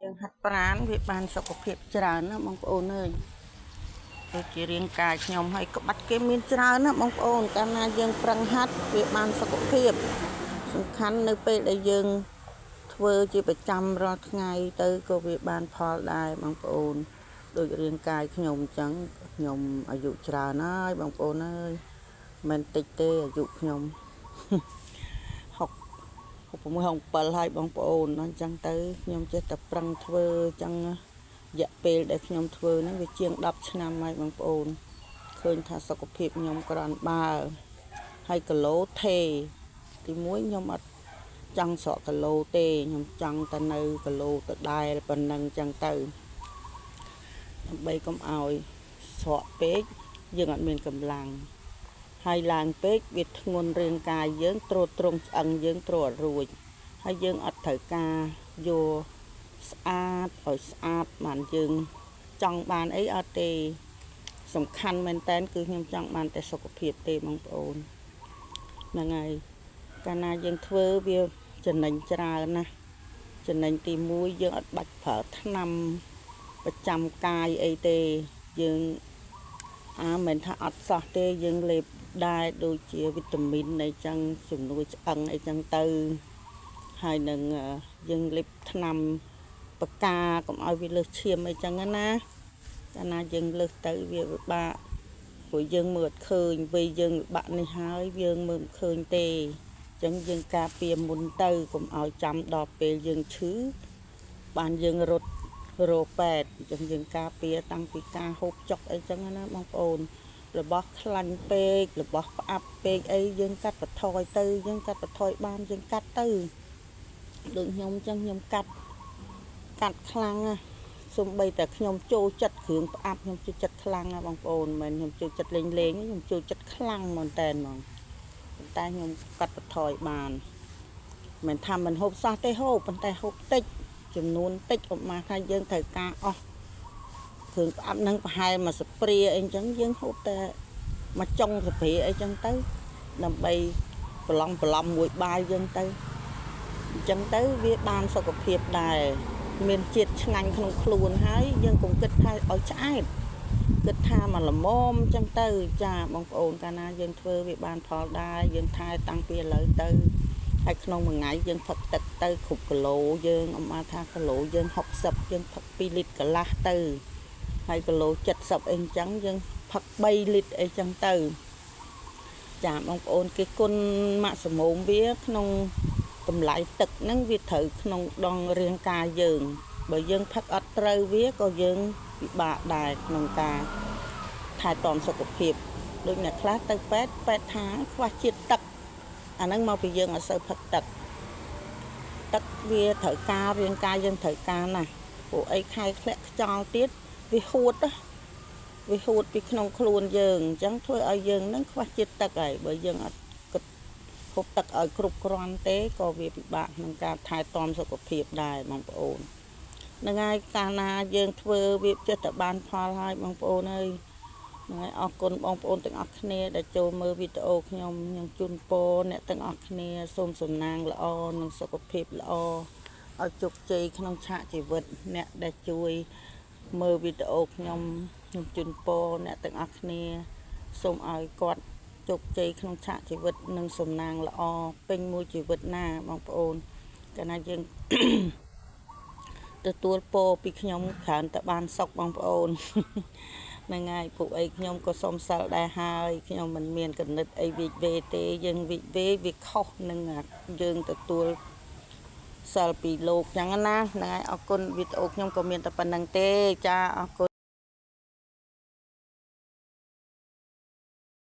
យើងហាត់ប្រាណវាបានសុខភាពច្រើនណាបងប្អូនអើយដូចជារាងកាយខ្ញុំហើយក្បាច់គេមានច្រើនណាបងប្អូនកាលណាយើងប្រឹងហាត់វាបានសុខភាពសំខាន់នៅពេលដែលយើងធ្វើជាប្រចាំរាល់ថ្ងៃទៅក៏វាបានផលដែរបងប្អូនដូចរាងកាយខ្ញុំអញ្ចឹងខ្ញុំអាយុច្រើនហើយបងប្អូនអើយមិនតិចទេអាយុខ្ញុំ 6 66 67ហើយបងប្អូនអញ្ចឹងទៅខ្ញុំចេះតែប្រឹងធ្វើអញ្ចឹងរយៈពេលដែលខ្ញុំធ្វើហ្នឹងវាជាង10ឆ្នាំហើយបងប្អូនឃើញថាសុខភាពខ្ញុំក្រាន់បើហើយគីឡូថេទី1ខ្ញុំអត់ចង់ស្រកគីឡូទេខ្ញុំចង់តែនៅគីឡូដដែលប៉ុណ្ណឹងអញ្ចឹងទៅដើម្បីកុំឲ្យស្រកពេកយើងអត់មានកម្លាំងហើយឡើងពេកវាធ្ងន់រាងកាយយើងទ្រទ្រង់ឆ្អឹងយើងទ្រអត់រួចហើយយើងអត់ត្រូវការយកស្អាតឲ្យស្អាតបានយើងចង់បានអីអត់ទេសំខាន់មែនតើគឺខ្ញុំចង់បានតែសុខភាពទេបងប្អូនហ្នឹងហើយកាលណាយើងធ្វើវាចំណេញច្រើនណាស់ចំណេញទី1យើងអត់បាច់ប្រើថ្នាំប្រចាំកាយអីទេយើងអាមិនថាអត់សោះទេយើងលេបដែរដូចជាវីតាមីនអីចឹងជំនួយឆ្អឹងអីចឹងទៅហើយនឹងយើងលេបថ្នាំបកាកុំឲ្យវាលើសឈាមអីចឹងណាកាលណាយើងលើសទៅវាពិបាកព្រោះយើងមើលអត់ឃើញវ័យយើងពិបាកនេះហើយយើងមើលមិនឃើញទេអញ្ចឹងយើងការពារមុនទៅកុំឲ្យចាំដល់ពេលយើងឈឺបានយើងរត់រោពេទ្យអញ្ចឹងយើងការពារតាំងពីការហូបចុកអីចឹងណាបងប្អូនរបស់ខ្លាញ់ពេករបស់ផ្អាប់ពេកអីយើងកាត់បន្ថយទៅយើងកាត់បន្ថយបានយើងកាត់ទៅដូចខ្ញុំអញ្ចឹងខ្ញុំកាត់ខ្លាំងណាសំបីតែខ្ញុំចូលចិត្តគ្រឿងផ្អាប់ខ្ញុំចូលចិត្តខ្លាំងណាបងប្អូនមិនខ្ញុំចូលចិត្តលេងលេងខ្ញុំចូលចិត្តខ្លាំងមែនតើហ្មងប៉ុន្តែខ្ញុំកាត់បន្ថយបានមិនថាមិនហូបសោះទេហូបប៉ុន្តែហូបតិចចំនួនតិចឧបមាថាយើងត្រូវការអស់គ្រឿងផ្អាប់នឹងប្រហែលមួយស្ព្រាអីចឹងយើងហូបតែមួយចុងស្ព្រាអីចឹងទៅដើម្បីប្រឡំប្រឡំមួយបាយយើងទៅអញ្ចឹងទៅវាបានសុខភាពដែរមានជាតិឆ្ងាញ់ក្នុងខ្លួនហើយយើងកុំគិតថាឲ្យឆ្អែតគិតថាមកល្មមអញ្ចឹងទៅចាបងប្អូនកាលណាយើងធ្វើវាបានផលដែរយើងថែតាំងពីឥឡូវទៅហើយក្នុងមួយថ្ងៃយើងផឹកទឹកទៅគ្រប់គីឡូយើងអមថាគីឡូយើង60យើងផឹក2លីត្រកន្លះទៅហើយគីឡូ70អីអញ្ចឹងយើងផឹក3លីត្រអីចឹងទៅចាបងប្អូនគេគុណម៉ាក់សមុំវាក្នុងតម្លៃទឹកហ្នឹងវាត្រូវក្នុងដងរាងកាយយើងបើយើងផឹកអត់ត្រូវវាក៏យើងពិបាកដែរក្នុងការថែទាំសុខភាពដូចអ្នកខ្លះទៅពេទ្យពេទ្យថាខ្វះជាតិទឹកអាហ្នឹងមកពីយើងអត់សូវផឹកទឹកទឹកវាត្រូវការរាងកាយយើងត្រូវការណាស់ព្រោះអីខែធ្លាក់ខ្យល់ទៀតវាហួតវាហួតពីក្នុងខ្លួនយើងអញ្ចឹងធ្វើឲ្យយើងនឹងខ្វះជាតិទឹកហើយបើយើងអត់គិតហូបទឹកឲ្យគ្រប់គ្រាន់ទេក៏វាពិបាកក្នុងការថែទាំសុខភាពដែរបងប្អូនហ្នឹងហើយកាលណាយើងធ្វើវាចេះតែបានផលហើយបងប្អូនអើយហ្នឹងហើយអរគុណបងប្អូនទាំងអស់គ្នាដែលចូលមើលវីដេអូខ្ញុំខ្ញុំជូនពរអ្នកទាំងអស់គ្នាសូមសំណាងល្អនិងសុខភាពល្អឲ្យជោគជ័យក្នុងឆាកជីវិតអ្នកដែលជួយមើលវីដេអូខ្ញុំខ្ញុំជូនពរអ្នកទាំងអស់គ្នាសូមឲ្យគាត់ជោគជ័យក្នុងឆាកជីវិតនិងសំណាងល្អពេញមួយជីវិតណាបងប្អូនកាលណាយើងទទួលពរពីខ្ញុំគ្រាន់តែបានសុខបងប្អូនហ្នឹងហើយពួកអីខ្ញុំក៏សុំសិលដែរហើយខ្ញុំមិនមានកណិតអីវិវេទេយើងវិវេវាខុសនឹងយើងទទួលសិលពីលោកចឹងណាហ្នឹងហើយអរគុណវីដេអូខ្ញុំក៏មានតែប៉ុណ្្នឹងទេចាអរគុណ។